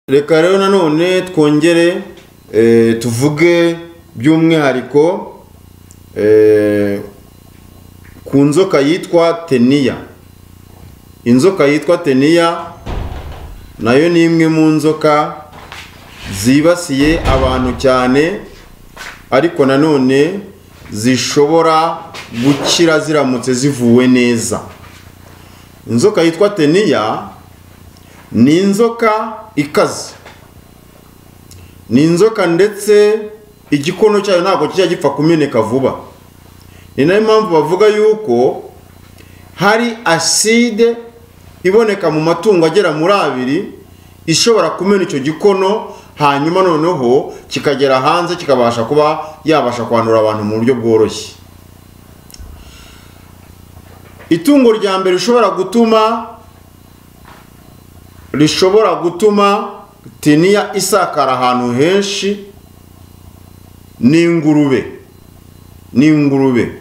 Reka rero nanone twongere tuvuge by'umwihariko ku nzoka yitwa teniya. Inzoka yitwa teniya nayo ni imwe mu nzoka zibasiye abantu cyane, ariko nanone zishobora gukira ziramutse zivuwe neza. Inzoka yitwa teniya ni inzoka ikaze, ni inzoka ndetse igikono cyayo ntabwo kijya gipfa kumeneka vuba. Ni nayo mpamvu bavuga yuko hari aside iboneka mu matungo agera muri abiri ishobora kumena icyo gikono, hanyuma noneho kikagera hanze kikabasha kuba yabasha kwandura abantu mu buryo bworoshye. Itungo rya mbere rishobora gutuma teniya isakara ahantu henshi ni ingurube. Ni ingurube.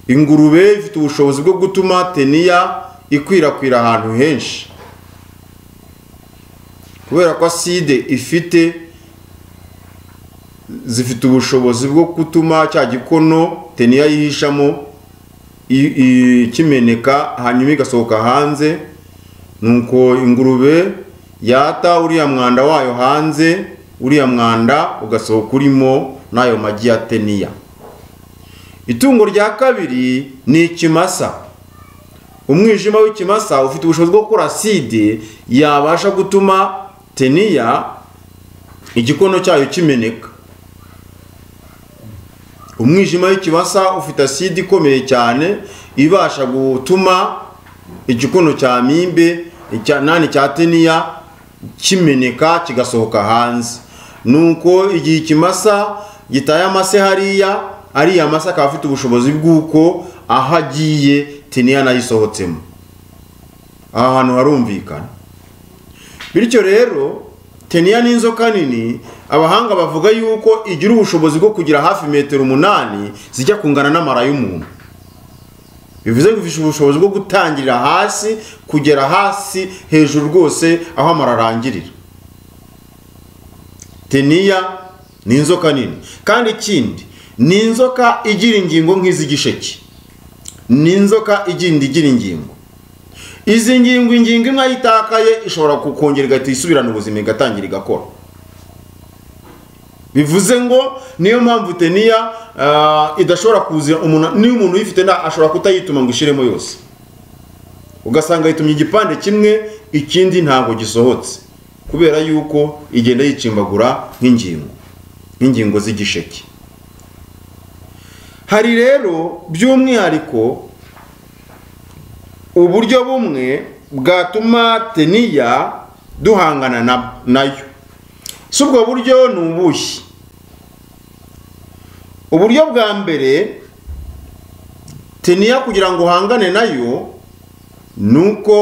Ingurube ifite ubushobozi bwo gutuma teniya ikwirakwira ahantu henshi, kubera ko aside ifite zifite ubushobozi bwo gutuma cya gikono teniya yihishamo kimeneka, hanyuma igasohoka hanze. Nuko ingurube yata uriya mwanda wayo hanze, uriya mwanda ugasohoka urimo n'ayo magi ya teniya. Itungo rya kabiri ni ikimasa. Umwijima w'ikimasa ufite ubushobozi bwo gukora aside yabasha gutuma teniya igikono cyayo kimeneka. Umwijima w'ikimasa ufite aside ikomeye cyane ibasha gutuma igikono cya mimbe nani cya teniya kimeneka kigasohoka hanze. Nuko igihe ikimasa gitaye amase hariya, ariya masa akaba afite ubushobozi bw'uko aho agiye teniya nayo isohotsemo. Aha hantu harumvikana. Bityo rero teniya ni inzoka nini, abahanga bavuga yuko igira ubushobozi bwo kugira hafi metero 8 zijya kungana n'amara y'umuntu. Bivuze ngo ifite ubushobozi bwo gutangirira hasi kugera hasi hejuru rwose aho amara arangirira. Teniya ni inzoka nini, kandi ikindi ni inzoka igira ingingo nk'iz'igisheke. Ni inzoka igenda igira ingingo. Izi ngingo, ingingo imwe ayitakaye ishobora kukongera igahita isubirana ubuzima igatangira igakora. Bivuze ngo niyo mpamvu teniya idashobora kuzira umuntu, niyo umuntu uyifite nda ashobora kutayituma ngo ishiremo yose, ugasanga yitumye igipande kimwe ikindi ntabwo gisohotse, kubera yuko igenda yicimbagura nk'ingingo z'igisheke. Hari rero by'umwihariko uburyo bumwe bwatuma teniya duhangana nayo. Si ubwo buryo ni ubuhe? Uburyo bwa mbere teniya kugira ngo uhangane nayo nuko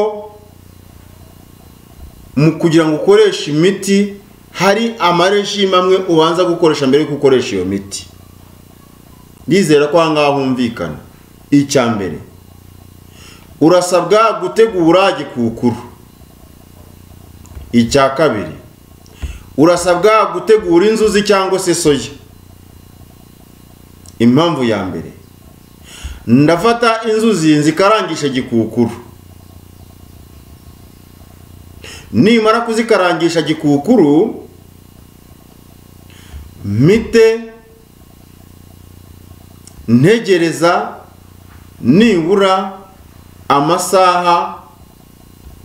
mu kugira ngo ukoreshe imiti hari amarejime amwe ubanza gukoresha mbere yo gukoresha iyo miti. Ndizera ko ahangaha humvikana. Icya mbere, urasabwa gutegura gikukuru. Icya kabiri, urasabwa gutegura inzuzi cyangwa se soya. Impamvu ya mbere, ndafata inzuzi nzikarangisha gikukuru. Nimara kuzikarangisha gikukuru, mite ntegereza nibura amasaha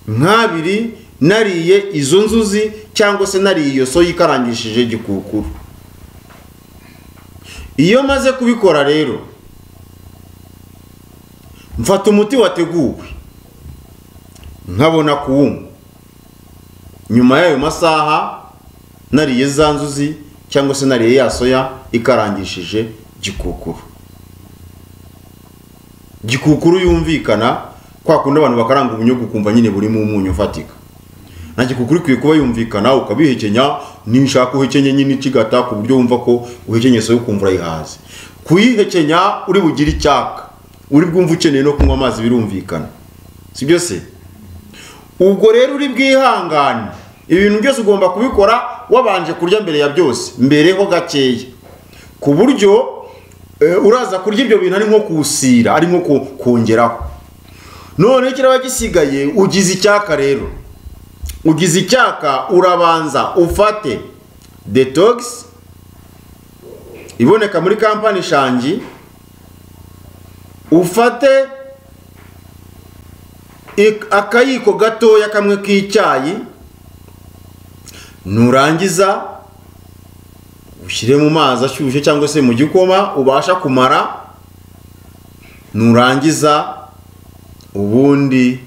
nk'abiri nariye izo nzuzi cyangwa se nariye iyo soya ikarangishije gikukuru. Iyo maze kubikora rero mfata umuti wateguwe nkabona kuwunywa. Nyuma y'ayo masaha nariye za nzuzi cyangwa se nariye ya soya ikarangishije gikukuru. Gikukuru yumvikana kwa kundi abantu bakaranga ubunyobwa ukumva nyine burimo umunyu ufatika. Na gikukuru ikwiye kuba yumvikana ukabihekenya, nishaka uhekenye nyine ikigata ku buryo wumva ko uhekenye soya ukumva urayihaze. Kuyihekenya uri bugire icyaka, uri bwumva ukeneye no kunywa amazi birumvikana. Sibyo se? Ubwo rero uri bwihangane Ibintu byose ugomba kubikora wabanje kurya mbere ya byose, mbere ho gakeya, ku buryo uraza kurya ibyo bintu ari nko kusira, ari nko kongeraho. None kiraba gisigaye ugize icyaka rero, ugize icyaka urabanza ufate detox iboneka muri kampani Shangi, ufate akayiko gatoya kamwe k'icyayi, nurangiza ushyire mu mazi ashyushye cyangwa se mu gikoma ubasha kumara, nurangiza ubundi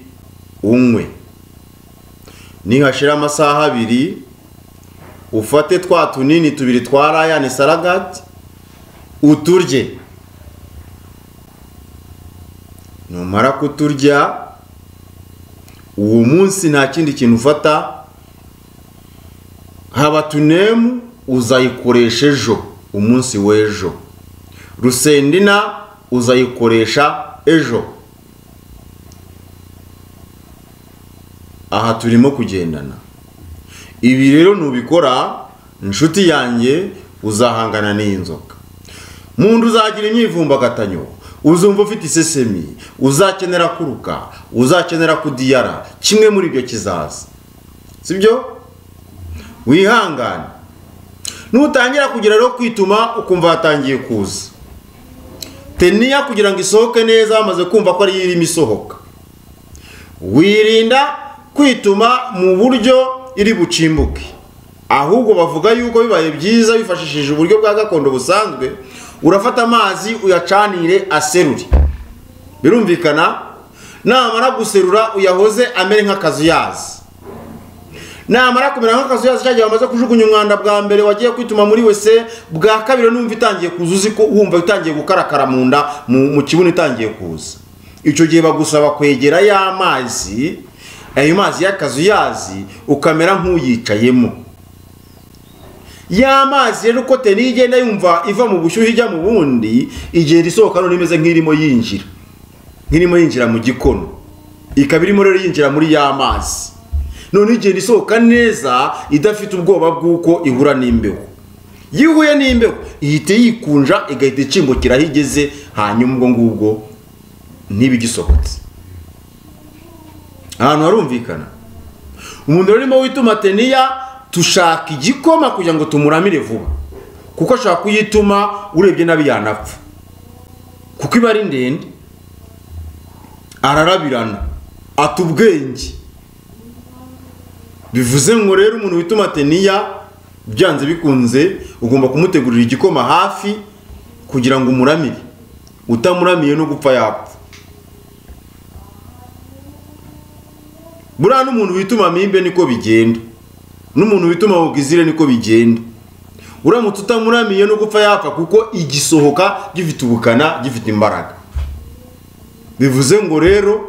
unywe. Nihashira amasaha 2 ufate twa tunini tubiri twa Ryan Saragat uturye. Numara kuturya uwo munsi nta kindi kintu ufata, haba tunemu uzayikoresha ejo, umunsi w'ejo. Rusendina uzayikoresha ejo. Aha turimo kugendana. Ibi rero nubikora inshuti yanjye uzahangana n'inzoka. Mundu uzagira imyivumbagatanyo, uzumva ufite isesemi, uzakenera kuruka, uzakenera kudiyara, kimwe muri ibyo kizaza. Sibyo? Wihangane. Nutangira kugira rero kwituma ukumva hatangiye kuza teniya kugira ngo isohoke neza, bamaze kumva ko ari irimo isohoka. Wirinda kwituma mu buryo iri bucimbuke, ahubwo bavuga yuko bibaye byiza bifashishije uburyo bwa gakondo busanzwe, urafata amazi uyacanire aserure. Birumvikana? Namara guserura uyahoze amere nk'akazuyazi. Namara kumera nk'akazuyazi cyagiye bamaze kujugunya umwanda bwa mbere wagiye kwituma muri wese, bwa kabiri numva itangiye kuza, uzi ko wumva itangiye gukarakara mu nda, mu kibuno itangiye kuza. Icyo gihe bagusaba kwegera ya mazi, ayo mazi y'akazuyazi ukamera nk'uyicayemo. Ya mazi rero uko teni igenda yumva iva mu bushyuhe ijya mu bundi, igenda isohoka none imeze nk'irimo yinjira, nk'irimo yinjira mu gikono, ikaba irimo rero yinjira muri ya mazi. None igenda isohoka neza idafite ubwoba bw'uko ihura n'imbeho. Yihuye n'imbeho ihita yikunja igahita icimbukira aho igeze, hanyuma ubwo ngubwo ntibigisohotse. Ahantu harumvikana. Umuntu urimo wituma teniya tushaka igikoma kugira ngo tumuramire vuba, kuko ashaka kuyituma urebye nabi yanapfa, kuko iba ari ndende, ararabirana, atubwenge. Bivuze ngo rero umuntu wituma teniya byanze bikunze ugomba kumutegurira igikoma hafi kugira ngo umuramire. Utamuramiye no gupfa yapfa. Buriya n'umuntu wituma mimbe niko bigenda, n'umuntu wituma ogizire niko bigenda. Uramutse utamuramiye no gupfa yapfa, kuko igisohoka gifite ubukana, gifite imbaraga. Bivuze ngo rero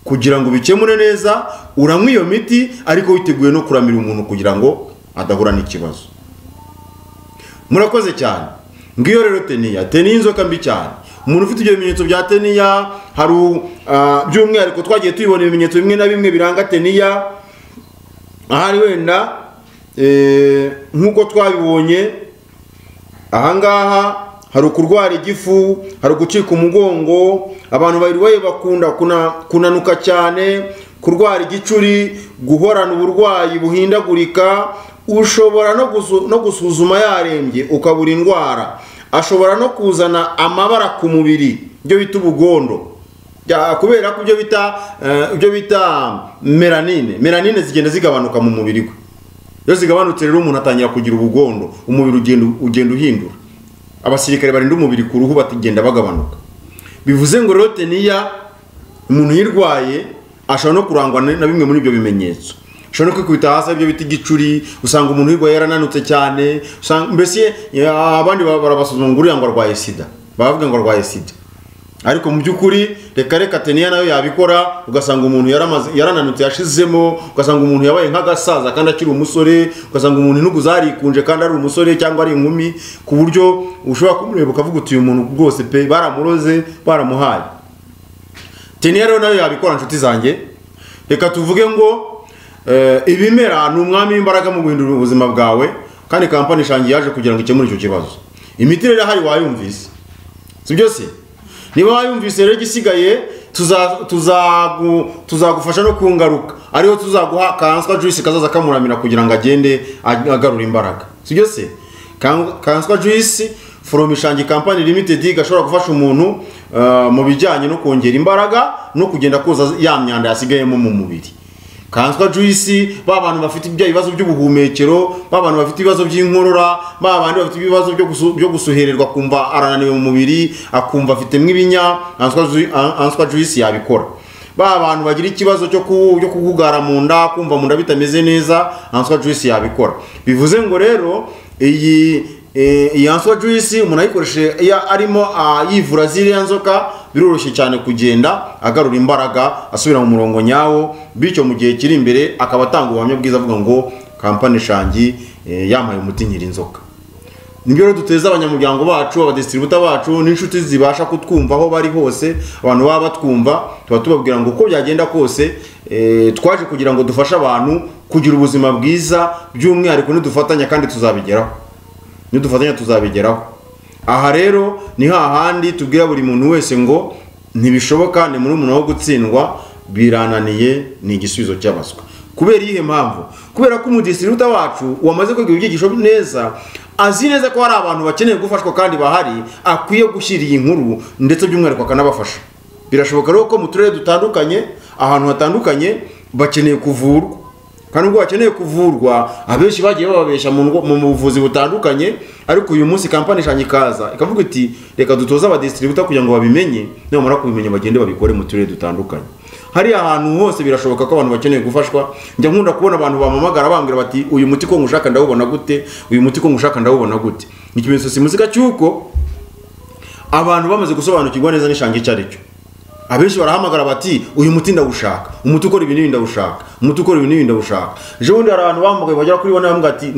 kugira ngo bikemure neza uranywa iyo miti, ariko witeguye no kuramira umuntu kugira ngo adahura n'ikibazo. Murakoze cyane. Ngiyo rero teniya, teniya inzoka mbi cyane. Umuntu ufite ibyo bimenyetso bya teniya, hari by'umwihariko twagiye tubibona ibimenyetso bimwe na bimwe biranga teniya, ahari wenda nk'uko twabibonye ahangaha, hari ukurwara igifu, hari gucika umugongo, abantu bayirwaye bakunda kunanuka cyane, kurwara igicuri, guhorana uburwayi buhindagurika. Ushobora no gusuzuma yarembye ukabura indwara. Ashobora no kuzana amabara ku mubiri, ibyo bita ubugondo, kubera ko ibyo bita melanine, melanine zigenda zigabanuka mu mubiri we. Iyo zigabanutse rero umuntu atangira kugira ubugondo, umubiri ugenda uhindura. Abasirikare barinda umubiri ku ruhu batigenda bagabanuka. Bivuze ngo rero teniya umuntu yirwaye ashobora no kurangwa na bimwe muri ibyo bimenyetso. Ashobora no kwikubita hasi, ibyo bita igicuri, usanga umuntu yirwaye yarananutse cyane, usanga mbese abandi barabasuzuma ngo uriya ngo arwaye sida, bavuga ngo arwaye sida. Ariko mu by'ukuri reka reka teniya nayo yabikora, ugasanga umuntu yarananutse yashizemo, ugasanga umuntu yabaye nk'agasaza kandi akiri umusore, ugasanga umuntu intugu zarikunje kandi ari umusore cyangwa ari inkumi, ku buryo ushobora kumureba ukavuga uti uyu muntu rwose pe baramuroze, baramuhaye. Teniya rero nayo yabikora nshuti zanjye. Reka tuvuge ngo Ibimera ni umwami w'imbaraga mu guhindura ubuzima bwawe, kandi kampani Shangi yaje kugira ngo ikemure icyo kibazo. Imiti rero hari wayumvise, si byo se? Niba wayumvise rero igisigaye tuzagufasha no kungaruka, ariho tuzaguha Kanswa Juice kazaza kamuramira kugira ngo agende agarura imbaraga, si byo se? Kanswa Juice from Shangi Company Limited gashobora gufasha umuntu mu bijyanye no kongera imbaraga no kugenda koza ya myanda yasigayemo mu mubiri. Kanswa Juice, ba bantu bafite ibya ibibazo by'ubuhumekero, ba bantu bafite ibibazo by'inkorora, ba bantu bafite ibibazo byo gusuhererwa, kumva arananiwe mu mubiri, akumva afite mwibinya, Kanswa Juice yabikora. Ba bantu bagira ikibazo cyo kugugara mu nda, kumva mu nda bitameze neza, Kanswa Juice yabikora. Bivuze ngo rero iyi Kanswa Juice umuntu ayikoreshe arimo yivura ziriya nzoka, biroroshye cyane kugenda agarura imbaraga, asubira mu murongo nyawo, bityo mu gihe kiri imbere akaba atanga ubuhamya bwiza avuga ngo kampani Shangi yampaye umuti nkiri inzoka. Nibyo rero duteza abanyamuryango bacu, abadistributa bacu n'inshuti zibasha kutwumva aho bari hose, abantu baba batwumva, tuba tubabwira ngo uko byagenda kose twaje kugira ngo dufashe abantu kugira ubuzima bwiza, by'umwihariko nidufatanya kandi tuzabigeraho. Nidufatanya tuzabigeraho. Aha rero ni hahandi tubwira buri muntu wese ngo ntibishoboka, ni muri umuntu wo gutsindwa, birananiye, ni igisubizo cy'abaswa. Kubera iyihe mpamvu? Kubera ko umudistributa wacu wamaze kwiga ibyigisho neza, azi neza ko hari abantu bakeneye gufashwa kandi bahari, akwiye gushyira iyi nkuru ndetse by'umwihariko akanabafasha. Birashoboka rero ko mu turere dutandukanye, ahantu hatandukanye bakeneye kuvurwa, kandi ubwo bakeneye kuvurwa abenshi bagiye bababesha mu buvuzi butandukanye, ariko uyu munsi kampani Shangi ikaza ikavuga iti reka dutoze abadistributa kugira ngo babimenye, nibamara kubimenya bagende babikore mu turere dutandukanye. Hari ahantu hose birashoboka ko abantu bakeneye gufashwa. Njya nkunda kubona abantu bamamagara bambwira bati uyu muti ko ngushaka ndawubona gute, uyu muti ko ngushaka ndawubona gute. Ni ikimenyetso simusiga cy'uko abantu bamaze gusobanukirwa neza n'Ishangi icyo ari cyo. Abenshi barahamagara bati uyu muti ndawushaka, umuti ukora ibi n'ibi ndawushaka, umuti ukora ibi n'ibi ndawushaka. Ejo bundi hari abantu bahamagaye bagera kuri bane bambwira ati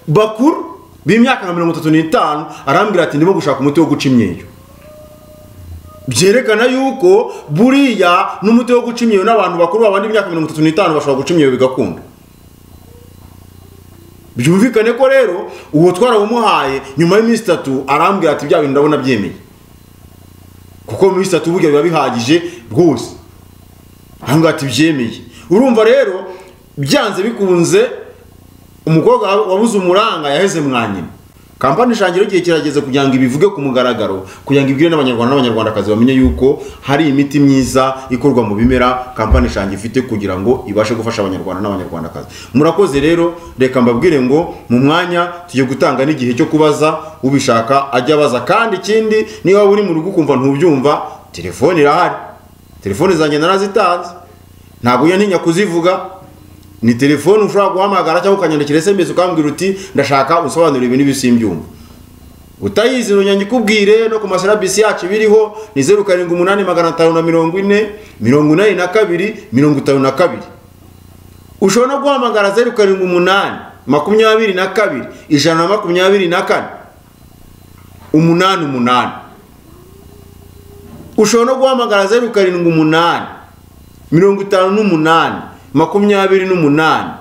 bakuru b'imyaka nka 35, arambwira ati ndimo gushaka umuti wo guca imyeyo. Byerekana yuko buriya n'umuti wo guca imyeyo n'abantu bakuru babandi imyaka 35 bashobora guca imyeyo bigakunda. Byumvikane ko rero uwo twarawumuhaye nyuma y'iminsi 3 arambwira ati bya bintu ndabona byemeye, kuko mu minsi 3 burya biba bihagije rwose, arambwira ati byemeye. Urumva rero byanze bikunze umukobwa wabuze umuranga yaheze mwanyina. Kampani Shangi igihe kirageze kugira ngo ibivuge ku mugaragaro, kugira ngo ibwire n'abanyarwanda n'abanyarwandakazi bamenye yuko hari imiti myiza ikorwa mu bimera kampani Shangi ifite kugira ngo ibashe gufasha abanyarwanda n'abanyarwandakazi. Murakoze rero, reka mbabwire ngo mu mwanya tugiye gutanga n'igihe cyo kubaza, ubishaka ajya abaza. Kandi ikindi, niba uri mu rugo ukumva ntubyumva, telefone irahari. Telefone zanjye narazitanze, ntabwo njya ntinya kuzivuga. Ni telefone ushobora guhamagara cyangwa ukanyandikira SMS ukambwira uti ndashaka usobanura ibintu bisimbyumva. Utayizi nyanyikubwire no ku maserabisi yacu biriho ni 078 540 82 52. Ushobora no guhamagara 078 22 124 88. Ushobora no guhamagara 078 58 28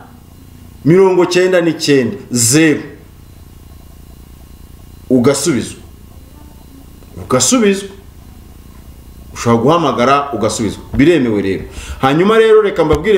99 0, ugasubizwa. Ugasubizwa, ushobora guhamagara ugasubizwa, biremewe rero. Hanyuma rero reka mbabwire